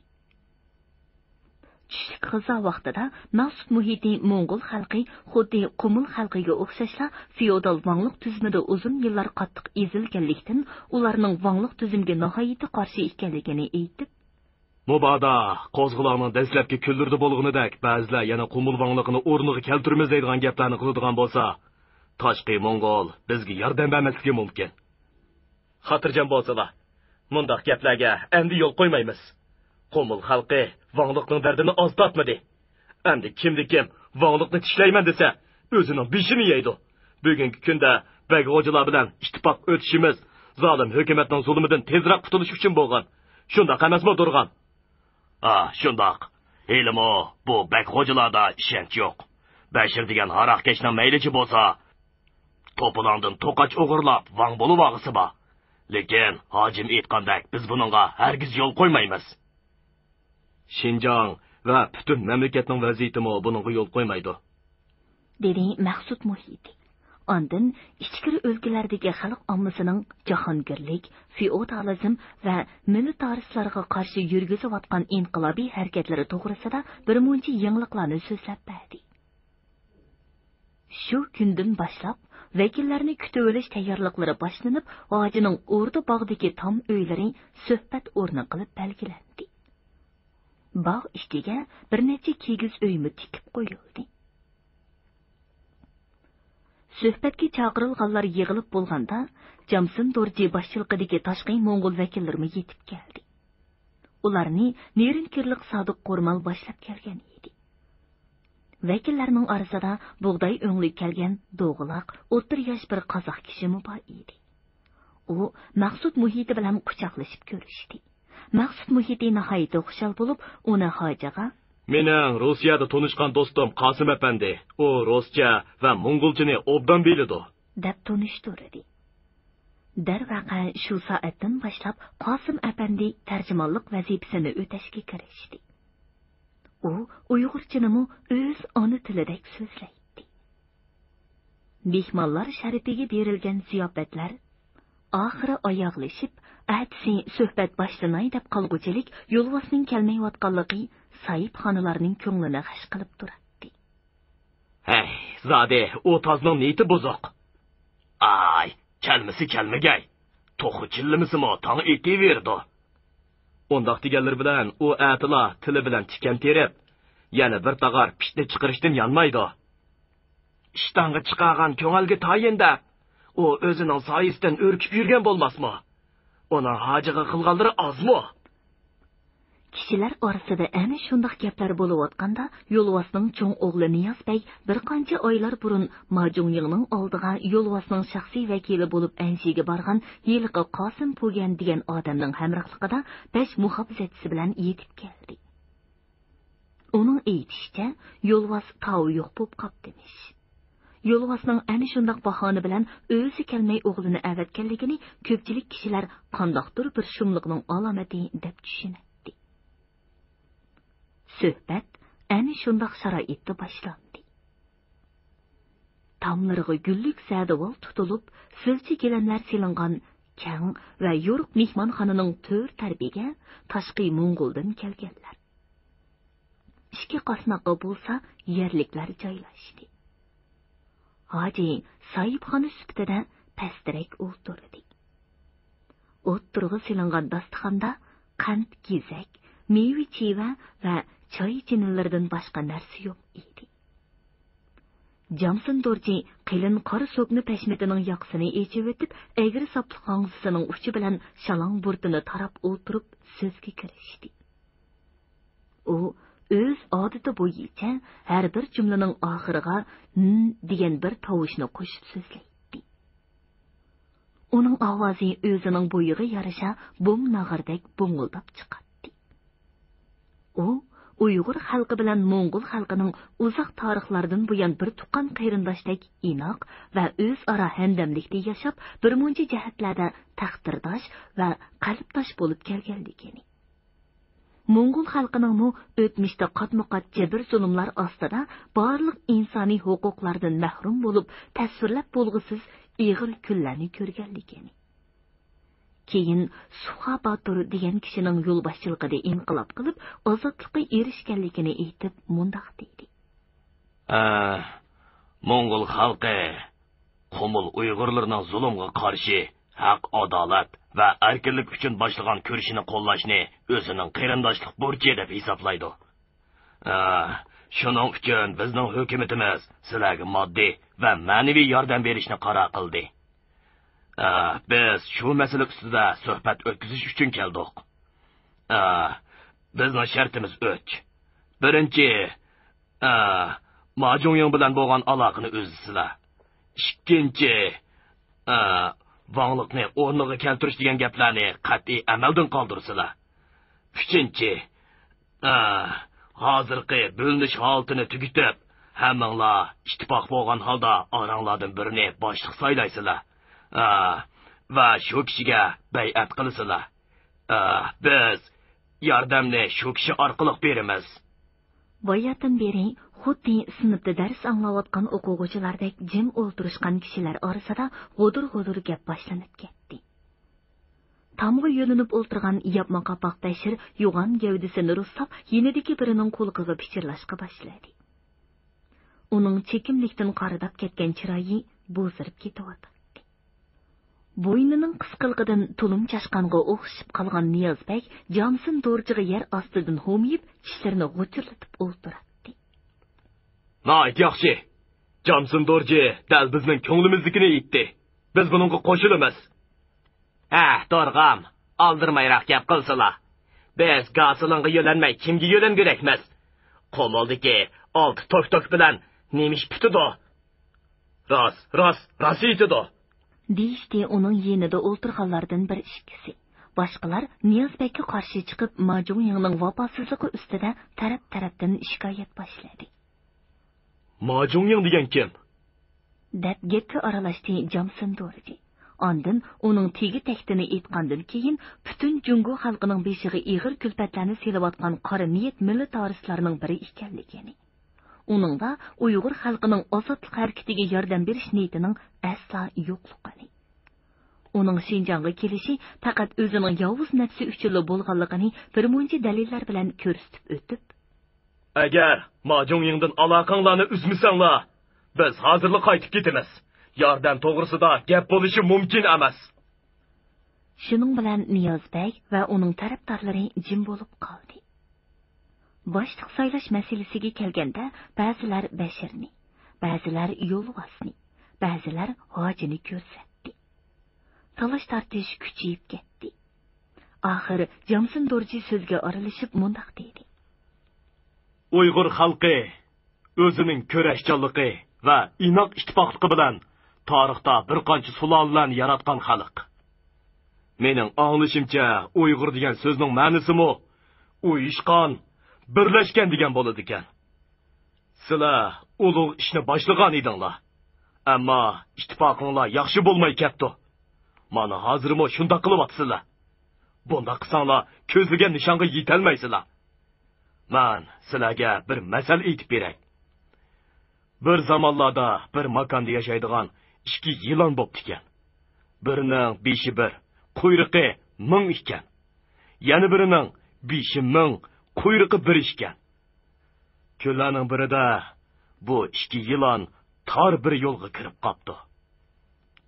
چۈشلۈك غىزا ۋاقتىدا مەخسۇت مۇھىتى موڭغۇل خەلقى خۇددى قۇمۇل خەلقىگە ئوخشاشلا فېئودال ۋاڭلىق تۈزۈمىدە ئۇزۇن يىللار قاتتىق ئېزىلگەنلىكتىن، ئۇلارنىڭ ۋاڭلىق تۈزۈمگە ناھايىتى قارشى ئىكەنلىكىنى ئېيتىپ، مۇبادا قوزغىلاڭنىڭ دەسلەپكى كۈنلىرىدە بولغىنىدەك بەزىلەر يەنە قۇمۇل ۋاڭلىقىنى ئورنىغا كەلتۈرىمىز دەيدىغان گەپلەرنى قىلىدىغان بولسا، تاشقى موڭغۇل بىزگە ياردەم بەرمەسلىكى مۇمكىن. خاتىرجەم بولسىلا، مۇنداق گەپلەرگە ئەمدى يول قويمايمىز. قۇمۇل خەلقى ۋاڭلىقنىڭ دەردىنى ئاز تارتمىدى. ئەمدى كىمدە كىم ۋاڭلىقنى چىشلەيمەن دېسە، ئۆزىنىڭ بېشىنى يەيدۇ. بۈگۈنكى كۈندە بەگ غوجىلار بىلەن ئىتتىپاق ئۆتۈشىمىز زالىم ھۆكۈمەتنىڭ زۇلۇمىدىن تېزرەك قۇتۇلۇش ئۈچۈن بولغان. شۇنداق ئەمەسمۇ، دۇرغان؟ ئا، شۇنداق. ھېلىمۇ بۇ بەگ غوجىلاردا ئىشەنچ يوق. بەشىر دېگەن ھاراقكەشنىڭ مەيلىچە بولسا، توپىلاڭدىن توقاچ ئوغرىلاپ ۋاڭ بولۇۋالغۇسى بار. لېكىن ھاجىم ئېيتقاندەك بىز بۇنىڭغا ھەرگىز يول قويمايمىز. شىنجاڭ ۋە پۈتۈن مەملىكەتنىڭ ۋەزىيىتىمۇ بۇنىڭغا يول قويمايدۇ. دېدى مەخسۇت مۇھىتى. ئاندىن ئىچكىرى ئۆلكىلەردىكى خەلق ئاممىسىنىڭ جاھانگىرلىك، فېئودالىزم ۋە مىلىتارىستلارغا قارشى يۈرگۈزۈۋاتقان ئىنقىلابىي ھەرىكەتلىرى توغرىسىدا بىر مۇنچە يېڭىلىقلارنى سۆزلەپ بەردى. شۇ كۈندىن باشلاپ، ۋەكىللەرنى كۈتۈۋېلىش تەييارلىقلىرى باشلىنىپ، ھاجىنىڭ ئوردا باغدىكى تام ئۆيلىرى سۆھبەت ئورنى قىلىپ بەلگىلەندى. باغ ئىچىگە بىر نەچچە كىگىز ئۆيمۇ تىكىپ قويۇلدى. سۆھبەتكە چاقىرىلغانلار يىغىلىپ بولغاندا، جامسىن دورجى باشچىلىقىدىكى تاشقى موڭغۇل ۋەكىللىرىمۇ يېتىپ كەلدى. ئۇلارنى نېرىنكىرلىق سادىق قورمال باشلاپ كەلگەن ئىدى. ۋەكىللەرنىڭ ئارىسىدا بۇغداي ئۆڭلۈك كەلگەن دوغىلاق، ئوتتۇرا ياش بىر قازاق كىشىمۇ بار ئىدى. ئۇ مەخسۇت مۇھىتى بىلەن قۇچاقلىشىپ كۆرۈشتى. مەخسۇت مۇھىتى ناھايىتى خۇشال بولۇپ، ئۇنى ھاجىغا، «مېنىڭ روسىيەدە تونۇشقان دوستۇم قاسىم ئەپەندى. ئۇ رۇسچە ۋە موڭغۇلچىنى ئوبدان بىلىدۇ.» دەپ تونۇشتۇردى. دەرۋەقە، شۇ سائەتتىن باشلاپ قاسىم ئەپەندى تەرجىمانلىق ۋەزىپىسىنى ئۆتەشكە كىرىشتى. ئۇ ئۇيغۇرچىنىمۇ ئۆز ئانا تىلىدەك سۆزلەيتتى. مېھمانلار شەرىپىگە بېرىلگەن زىياپەتلەر ئاخىرى ئاياغلىشىپ، ئەتىسى سۆھبەت باشلىناي دەپ قالغۇچىلىك يولۋاسنىڭ كەلمەيۋاتقانلىقى ساھىبخانىلارنىڭ كۆڭلىنى غەش قىلىپ تۇراتتى. ھەي، زادى ئۇ تازنىڭ نىيىتى بۇزۇق. ئاي، كەلمىسە كەلمىگەي. توخۇ چىللىمىسىمۇ تاڭ ئېتىۋېرىدۇ. ئۇنداق دېگەنلىرى بىلەن ئۇ ئەتىلا تىلى بىلەن تىكەن تېرىپ، يەنە بىر تاغار پىتنە چىقىرىشتىن يانمايدۇ. ئىشتانغا چىقارغان كۆڭۈلگە تايىن دەپ، ئۇ ئۆزىنىڭ سايىسىدىن ئۈركۈپ يۈرگەن بولماسمۇ؟ ئۇنىڭ ھاجىغا قىلغانلىرى ئازمۇ؟ كىشىلەر ئارىسىدا ئەنە شۇنداق گەپلەر بولۇۋاتقاندا، يولۋاسنىڭ چوڭ ئوغلى نىياز بەگ بىر قانچە ئايلار بۇرۇن ماجۇڭيىڭنىڭ ئالدىغا يولۋاسنىڭ شەخسىي ۋەكىلى بولۇپ ئەنشىگە بارغان ھېلىقى قاسىم پۇگەن دېگەن ئادەمنىڭ ھەمراھلىقىدا بەش مۇھاپىزەتچىسى بىلەن يېتىپ كەلدى. ئۇنىڭ ئېيتىشىچە، يولۋاس تاۋى يوق بولۇپ قاپتىمىش. يولۋاسنىڭ ئەنە شۇنداق باھانە بىلەن ئۆزى كەلمەي ئوغلىنى ئەۋەتكەنلىكىنى كۆپچىلىك كىشىلەر قانداقتۇر بىر شۇملۇقنىڭ ئالامىتى دەپ چۈشىنەتتى. سۆھبەت ئەنە شۇنداق شارائىتتا باشلاندى. تاملىرىغا گۈللۈك زەدىۋال تۇتۇلۇپ، سىلچە گىلەملەر سېلىنغان كەڭ ۋە يورۇق مېھمانخانىنىڭ تۆر تەرىپىگە تاشقى موڭغۇلدىن كەلگەنلەر، ئىككى قاسناققا بولسا يەرلىكلەر جايلاشتى. ھاجى ساھىبخانا سۈپىتىدە پەستىرەك ئولتۇردى. ئوتتۇرىغا سېلىنغان داستىخاندا قەنت، گېزەك، مېۋە-چىۋە ۋە چاي چىنىلىرىدىن باشقا نەرسە يوق ئىدى. جامسىن دورجى قېلىن قارا سوكنا پەشمىتىنىڭ ياقىسىنى ئېچىۋېتىپ، ئەگرى ساپلىق خاڭزىسىنىڭ ئۇچى بىلەن شالاڭ بۇرۇتىنى تاراپ ئولتۇرۇپ سۆزگە كىرىشتى. ئۇ ئۆز ئادىتى بويىچە ھەر بىر جۈملىنىڭ ئاخىرىغا ن دېگەن بىر تاۋۇشنى قوشۇپ سۆزلەيتتى. ئۇنىڭ ئاۋازى ئۆزىنىڭ بويىغا يارىشا بوم ناغرىدەك بوڭۇلداپ چىقاتتى. ئۇ ئۇيغۇر خەلقى بىلەن موڭغۇل خەلقىنىڭ ئۇزاق تارىخلاردىن بۇيان بىر تۇغقان قېرىنداشتەك ئىناق ۋە ئۆزئارا ھەمدەملىكتە ياشاپ، بىر مۇنچە جەھەتلەردە تەقدىرداش ۋە قەلبداش بولۇپ كەلگەنلىكىنى، موڭغۇل خەلقىنىڭمۇ ئۆتمۈشتە قاتمۇ قات جەبىر-زۇلۇملار ئاستىدا بارلىق ئىنسانىي ھوقۇقلاردىن مەھرۇم بولۇپ، تەسۋىرلەپ بولغۇسىز ئېغىر كۈنلەرنى كۆرگەنلىكىنى، كېيىن سۇخا باتۇر دېگەن كىشىنىڭ يولباشچىلىقىدا ئىنقىلاب قىلىپ، ئازادلىققا ئېرىشكەنلىكىنى ئېيتىپ، مۇنداق دېدى. ئە، موڭغۇل خەلقى قۇمۇل ئۇيغۇرلىرىنىڭ زۇلۇمغا قارشى ھەق، ئادالەت ۋە ئەركىنلىك ئۈچۈن باشلىغان كۈرىشىنى قوللاشنى ئۆزىنىڭ قېرىنداشلىق بۇرچى دەپ ھېسابلايدۇ. ئە، شۇنىڭ ئۈچۈن بىزنىڭ ھۆكۈمىتىمىز سىلەرگە ماددىي ۋە مەنىۋى ياردەم بېرىشنى قارار قىلدى. ئە، بىز شۇ مەسىلە ئۈستىدە سۆھبەت ئۆتكۈزۈش ئۈچۈن كەلدۇق. ئە، بىزنىڭ شەرتىمىز ئۈچ. بىرىنچى، ئە، ماجۇڭيىڭ بىلەن بولغان ئالاقىنى ئۈزىسىلەر. ئىككىنچى، ئە، ۋاڭلىقنى ئورنىغا كەلتۈرۈش دېگەن گەپلەرنى قەتئىي ئەمەلدىن قالدۇرىسىلەر. ئۈچىنچى، ئە، ھازىرقى بۆلۈنۈش ھالىتىنى تۈگىتىپ، ھەممىڭلار ئىتتىپاق بولغان ھالدا ئاراڭلاردىن بىرىنى باشلىق سايلايسىلەر. ئە، ۋە شۇ كىشىگە بەيئەت قىلىسىلەر. ئە، بىز ياردەمنى شۇ كىشى ئارقىلىق بېرىمىز. باياتىن بېرى خۇددى سىنىپتا دەرس ئاڭلاۋاتقان ئوقۇغۇچىلاردەك جىم ئولتۇرۇشقان كىشىلەر ئارىسىدا غۇدۇر-غۇدۇر گەپ باشلىنىپ كەتتى. تامغا يۆلىنىپ ئولتۇرغان ياپما قاپاق بەشىر يوغان گەۋدىسىنى رۇسلاپ، يېنىدىكى بىرىنىڭ قۇلىقىغا پىچىرلاشقا باشلىدى. ئۇنىڭ چېكىملىكتىن قارىداپ كەتكەن چىرايى بوزىرىپ كېتىۋاتاتتى. بوينىنىڭ قىسقىلىقىدىن تۇلۇم چاشقانغا ئوخشىشىپ قالغان نىياز بەگ جامسىن دورجىغا يەر ئاستىدىن ھومىيىپ، چىشلىرىنى غۇچۇرلىتىپ ئولتۇراتتى. ناھايىتى ياخشى. جامسىن دورجى دەل بىزنىڭ كۆڭلىمىزدىكىنى ئېيتتى. بىز بۇنىڭغا قوشۇلىمىز. ھە، تورغام، ئالدىرىمايراق گەپ قىلسىلا. بىز گاسىلىنغا يۆلەنمەي، كىمگە يۆلەنگۈدەكمىز؟ قۇمۇلدىكى ئالتە توك-توك بىلەن نېمە ئىش پۈتىدۇ؟ راست، راست، راست ئېيتىدۇ. دېيىشتى ئۇنىڭ يېنىدا ئولتۇرغانلاردىن بىر ئىككىسى. باشقىلار نىياز بەگكە قارشى چىقىپ، ما جۇڭيىڭنىڭ ۋاپاسىزلىقى ئۈستىدە تەرەپ-تەرەپتىن شىكايەت باشلىدى. ما جۇڭيىڭ دېگەن كىم؟ دەپ گەپكە ئارىلاشتى جامسىن دورجى. ئاندىن ئۇنىڭ تېگى تەكتىنى ئېيتقاندىن كېيىن، پۈتۈن جۇڭگو خەلقىنىڭ بېشىغا ئېغىر كۈلپەتلەرنى سېلىۋاتقان قارا نىيەت مىللىتارىستلارنىڭ بىرى ئىكەنلىكىنى، ئۇنىڭدا ئۇيغۇر خەلقىنىڭ ئازادلىق ھەرىكىتىگە ياردەم بېرىش نىيىتىنىڭ ئەسلا يوقلۇقىنى، ئۇنىڭ شىنجاڭغا كېلىشى پەقەت ئۆزىنىڭ ياۋۇز نەپسى ئۈچۈنلا بولغانلىقىنى بىرمۇنچە دەلىللەر بىلەن كۆرسىتىپ ئۆتۈپ، ئەگەر ما جۇڭيىڭدىن ئالاقەڭلارنى ئۈزمىسەڭلار، بىز ھازىرلا قايتىپ كېتىمىز. ياردەم توغرىسىدا گەپ بولۇشى مۇمكىن ئەمەس. شۇنىڭ بىلەن نىياز بەگ ۋە ئۇنىڭ تەرەپدارلىرى جىم بولۇپ قالدى. باشلىق سايلاش مەسىلىسىگە كەلگەندە، بەزىلەر بەشىرنى، بەزىلەر يولۋاسنى، بەزىلەر ھاجىنى كۆرسەتتى. تالاش-تارتىش كۈچىيىپ كەتتى. ئاخىر جامسىن دورجى سۆزگە ئارىلىشىپ مۇنداق دېدى. ئۇيغۇر خەلقى ئۆزىنىڭ كۈرەشچانلىقى ۋە ئىناق ئىتتىپاقلىقى بىلەن تارىختا بىر قانچە سۇلالىلەرنى ياراتقان خەلق. مېنىڭ ئاڭلىشىمچە، ئۇيغۇر دېگەن سۆزنىڭ مەنىسىمۇ ئۇيۇشقان، بىرلەشكەن دېگەن بولىدىكەن. سىلەر ئۇلۇغ ئىشنى باشلىغان ئىدىڭلار. ئەمما ئىتتىپاقىڭلار ياخشى بولماي كەپتۇ. مانا ھازىرمۇ شۇنداق قىلىۋاتىسىلەر. بۇنداق قىلساڭلار كۆزلىگەن نىشانغا يېتەلمەيسىلەر. مەن سىلەرگە بىر مەسەل ئېيتىپ بېرەي. بىر زامانلاردا بىر ماكاندا ياشايدىغان ئىككى يىلان بوپتىكەن. بىرىنىڭ بېشى بىر، قۇيرۇقى مىڭ ئىكەن. يەنە بىرىنىڭ بېشى مىڭ، قۇيرۇقى بىر ئىكەن. كۈنلەرنىڭ بىرىدە بۇ ئىككى يىلان تار بىر يولغا كىرىپ قاپتۇ.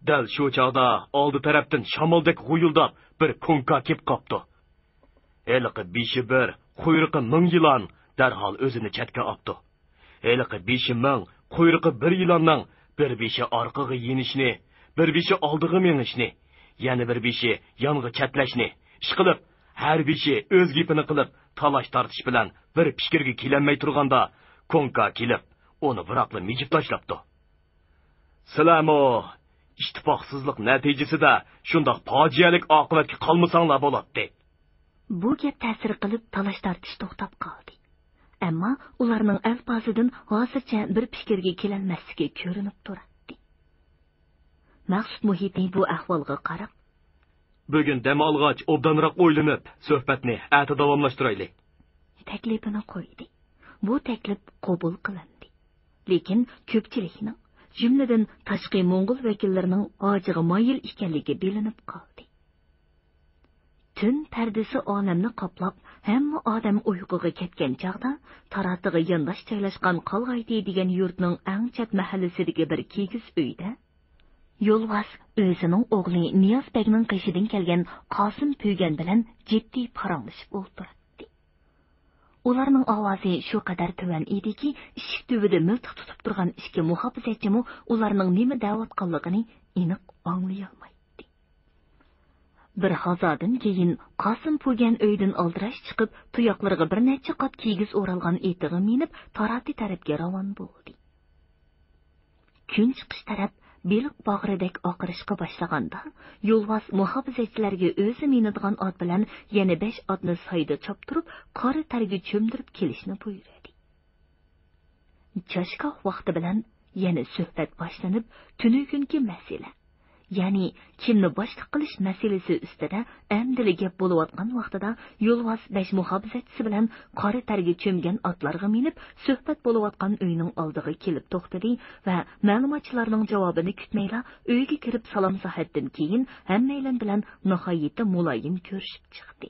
دەل شۇ چاغدا ئالدى تەرەپتىن شامالدەك غۇيۇلداپ بىر كوڭكا كېلىپ قاپتۇ. ھېلىقى بېشى بىر، قۇيرۇقى مىڭ يىلان دەرھال ئۆزىنى چەتكە ئاپتۇ. ھېلىقى بېشى مىڭ، قۇيرۇقى بىر يىلاننىڭ بىر بېشى ئارقىغا يېنىشنى، بىر بېشى ئالدىغا مېڭىشنى، يەنە بىر بېشى يانغا چەتلەشنى، ئىشقىلىپ، ھەر بېشى ئۆز گېپىنى قىلىپ، تالاش-تارتىش بىلەن بىر پىكىرگە كېلەلمەي تۇرغاندا، كوڭكا كېلىپ، ئۇنى بىراقلا مىجىپ تاشلاپتۇ. سىلەرمۇ ئىتتىپاقسىزلىق نەتىجىسىدە شۇنداق پاجىئەلىك ئاقىۋەتكە قالمىساڭلار بولاتتى. بۇ گەپ تەسىر قىلىپ، تالاش-تارتىش توختاپ قالدى. ئەمما ئۇلارنىڭ ئەلپازىدىن ھازىرچە بىر پىكىرگە كېلەلمەسلىكى كۆرۈنۈپ تۇراتتى. مەخسۇت مۇھىتى بۇ ئەھۋالغا قاراپ، بۈگۈن دەم ئالغاچ، ئوبدانراق ئويلىنىپ، سۆھبەتنى ئەتە داۋاملاشتۇرايلى. تەكلىپىنى قويدى. بۇ تەكلىپ قوبۇل قىلىندى. لېكىن كۆپچىلىكنىڭ، جۈملىدىن تاشقى موڭغۇل ۋەكىللىرىنىڭ ھاجىغا مايىل ئىكەنلىكى بىلىنىپ قالدى. تۈن پەردىسى ئالەمنى قاپلاپ، ھەممە ئادەم ئۇيقۇغا كەتكەن چاغدا، تاراتىغا يانداش جايلاشقان قالغايتى دېگەن يۇرتنىڭ ئەڭ چەت مەھەللىسىدىكى بىر كىگىز ئۆيدە يولۋاس ئۆزىنىڭ ئوغلى نىياز بەگنىڭ قېشىدىن كەلگەن قاسىم پۈگەن بىلەن جىددىي پاراڭلىشىپ ئولتۇراتتى. ئۇلارنىڭ ئاۋازى شۇ قەدەر تۆۋەن ئىدىكى، ئىشىك تۈۋىدە مىلتىق تۇتۇپ تۇرغان ئىككى مۇھاپىزەتچىمۇ ئۇلارنىڭ نېمە دەۋاتقانلىقىنى ئېنىق ئاڭلىيالمايتتى. بىر ھازادىن كېيىن قاسىم پۇگەن ئۆيدىن ئالدىراش چىقىپ، تۇياقلىرىغا بىر نەچچە قات كىگىز ئورالغان ئېتىغا مىنىپ، تاراتى تەرەپكە راۋان بولدى. كۈن چىقىش تەرەپ بېلىق باغرىدەك ئاقىرىشقا باشلىغاندا، يولۋاس مۇھاپىزەتچىلەرگە ئۆزى مىنىدىغان ئات بىلەن يەنە بەش ئاتنى سايدا چاپتۇرۇپ، قارا تەرگە چۆمدۈرۈپ كېلىشنى بۇيرۇدى. چاشگاھ ۋاقتى بىلەن يەنە سۆھبەت باشلىنىپ، تۈنۈگۈنكى مەسىلە، يەنى كىمنى باشلىق قىلىش مەسىلىسى ئۈستىدە ئەمدىلا گەپ بولۇۋاتقان ۋاقتىدا، يولۋاس بەش مۇھاپىزەتچىسى بىلەن قارا تەرگە چۆمگەن ئاتلارغا مىنىپ، سۆھبەت بولۇۋاتقان ئۆينىڭ ئالدىغا كېلىپ توختىدى ۋە مەلۇماتچىلارنىڭ جاۋابىنى كۈتمەيلا، ئۆيگە كىرىپ سالام ساھەتتىن كېيىن، ھەممەيلەن بىلەن ناھايىتى مۇلايىم كۆرۈشۈپ چىقتى.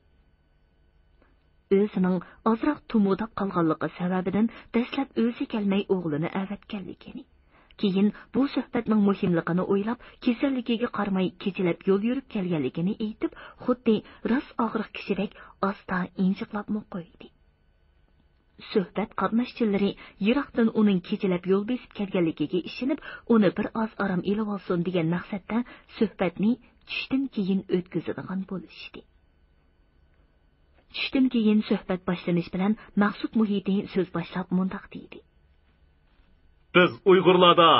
ئۆزىنىڭ ئازراق تومۇداپ قالغانلىقى سەۋەبىدىن دەسلەپ ئۆزى كەلمەي ئوغلىنى ئەۋەتكەنلىكىنى، كېيىن بۇ سۆھبەتنىڭ مۇھىملىقىنى ئويلاپ، كېسەللىكىگە قارىماي كېچىلەپ يول يۈرۈپ كەلگەنلىكىنى ئېيتىپ، خۇددى راست ئاغرىق كىشىدەك ئاستا ئىنجىقلاپمۇ قويدى. سۆھبەت قاتناشچىلىرى يىراقتىن ئۇنىڭ كېچىلەپ يول بېسىپ كەلگەنلىكىگە ئىشىنىپ، ئۇنى بىر ئاز ئارام ئېلىۋالسۇن دېگەن مەقسەتتە سۆھبەتنى چۈشتىن كېيىن ئۆتكۈزىدىغان بولۇشتى. چۈشتىن كېيىن سۆھبەت باشلىنىش بىلەن مەخسۇت مۇھىتى سۆز باشلاپ مۇنداق دېدى. بىز ئۇيغۇرلاردا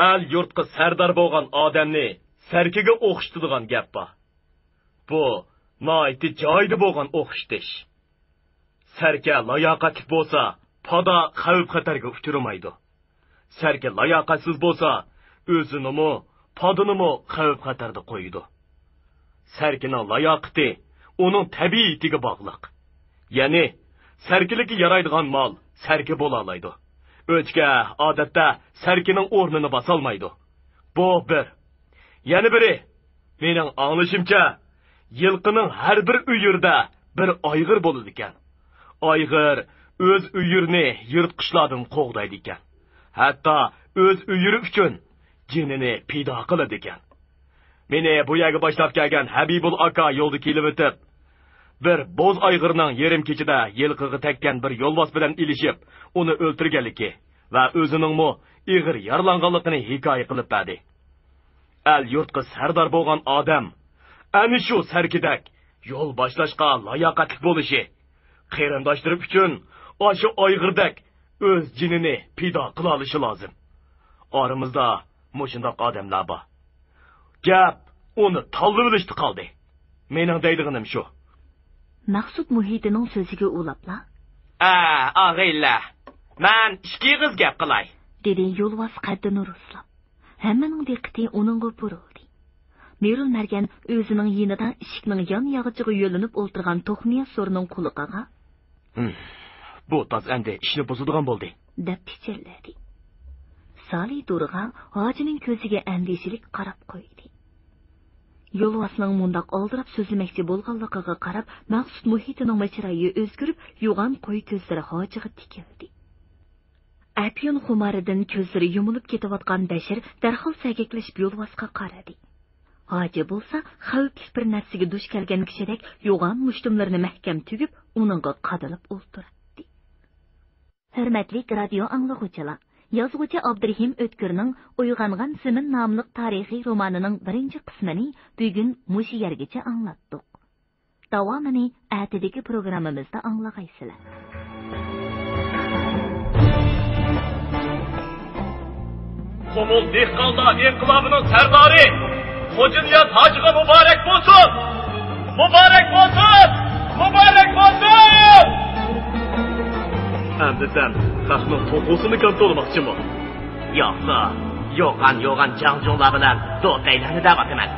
ئەل-يۇرتقا سەردار بولغان ئادەمنى سەركىگە ئوخشىتىدىغان گەپ بار. بۇ ناھايىتى جايىدا بولغان ئوخشىتىش. سەركە لاياقەتلىك بولسا، پادا خەۋپ-خەتەرگە ئۇچرىمايدۇ. سەركە لاياقەتسىز بولسا، ئۆزىنىمۇ، پادىنىمۇ خەۋپ-خەتەردە قويىدۇ. سەركىنىڭ لاياقىتى ئۇنىڭ تەبىئىتىگە باغلىق. يەنى، سەركىلىككە يارايدىغان مال سەركە بولالايدۇ. ئۆچكە، ئادەتتە، سەركىنىڭ ئورنىنى باسالمايدۇ. بۇ بىر. يەنە بىرى، مېنىڭ ئاڭلىشىمچە، يىلقىنىڭ ھەر بىر ئۆيۈرىدە بىر ئايغىر بولىدىكەن. ئايغىر ئۆز ئۆيۈرىنى يىرتقۇچلاردىن قوغدايدىكەن. ھەتتا ئۆز ئۆيۈرى ئۈچۈن جېنىنى پىدا قىلىدىكەن. مېنى بۇ يەرگە باشلاپ كەلگەن ھەبىبۇل ئاكا يولدا كېلىۋېتىپ، بىر بوز ئايغىرنىڭ يېرىم كېچىدە يىلقىغا تەگكەن بىر يولۋاس بىلەن ئېلىشىپ، ئۇنى ئۆلتۈرگەنلىكى ۋە ئۆزىنىڭمۇ ئېغىر يارىلانغانلىقىنى ھېكايە قىلىپ بەردى. ئەل-يۇرتقا سەردار بولغان ئادەم ئەنە شۇ سەركىدەك يول باشلاشقا لاياقەتلىك بولۇشى، قېرىنداشلىرى ئۈچۈن ئاشۇ ئايغىردەك ئۆز جېنىنى پىدا قىلالىشى لازىم. ئارىمىزدا مۇشۇنداق ئادەملەر بار. گەپ ئۇنى تاللىۋېلىشتا قالدى. مېنىڭ دەيدىغىنىم شۇ. مەخسۇت مۇھىتىنىڭ سۆزىگە ئۇلاپلا، ئە، ئاغىنىلەر، مەن ئىككى ئېغىز گەپ قىلاي، دېدى يولۋاس قەددىنى رۇسلاپ. ھەممىنىڭ دىققىتى ئۇنىڭغا بۇرۇلدى. مىرۇل مەرگەن ئۆزىنىڭ يېنىدا ئىشىكنىڭ يان ياغىچىغا يۆلىنىپ ئولتۇرغان توخنىياز سورىنىڭ قۇلىقىغا، ھىم، بۇ تاز ئەمدى ئىشنى بۇزىدىغان بولدى، دەپ پىچىرلىدى. سالى دۇرغا ھاجىنىڭ كۆزىگە ئەندىشىلىك قاراپ قويدى. يولۋاسنىڭ مۇنداق ئالدىراپ سۆزلىمەكچى بولغانلىقىغا قاراپ، مەخسۇت مۇھىتىنىڭمۇ چىرايى ئۆزگىرىپ، يوغان قوي كۆزلىرى ھاجىغا تىكىلدى. ئەپيۈن خۇمارىدىن كۆزلىرى يۇمۇلۇپ كېتىۋاتقان بەشىر دەرھال سەگەكلىشىپ يولۋاسقا قارىدى. ھاجى بولسا خەۋپلىك بىر نەرسىگە دۇچ كەلگەن كىشىدەك يوغان مۇشتۇملىرىنى مەھكەم تۈگۈپ، ئۇنىڭغا قادىلىپ ئولتۇراتتى. ھۆرمەتلىك رادىيو ئاڭلىغۇچىلار! يازغۇچى ئابدۇرېھىم ئۆتكۈرنىڭ ئويغانغان زېمىن ناملىق تارىخىي رومانىنىڭ بىرىنچى قىسمىنى بۈگۈن مۇشۇ يەرگىچە ئاڭلاتتۇق. داۋامىنى ئەتىدىكى پروگراممىمىزدا ئاڭلىغايسىلەر. قۇمۇل دېھقانلار ئىنقىلابىنىڭ سەردارى خوجانىياز ھاجىغا مۇبارەك بولسۇن! مۇبارەك بولسۇن! مۇبارەك بولسۇن! ئەمدى سەن خەقنىڭ توخۇسىنى كونتروللىماقچىمۇ؟ ياقسا، يوغان-يوغان جاڭجۇڭلار بىلەن دوپەيلەرنى دەۋاتىمەن.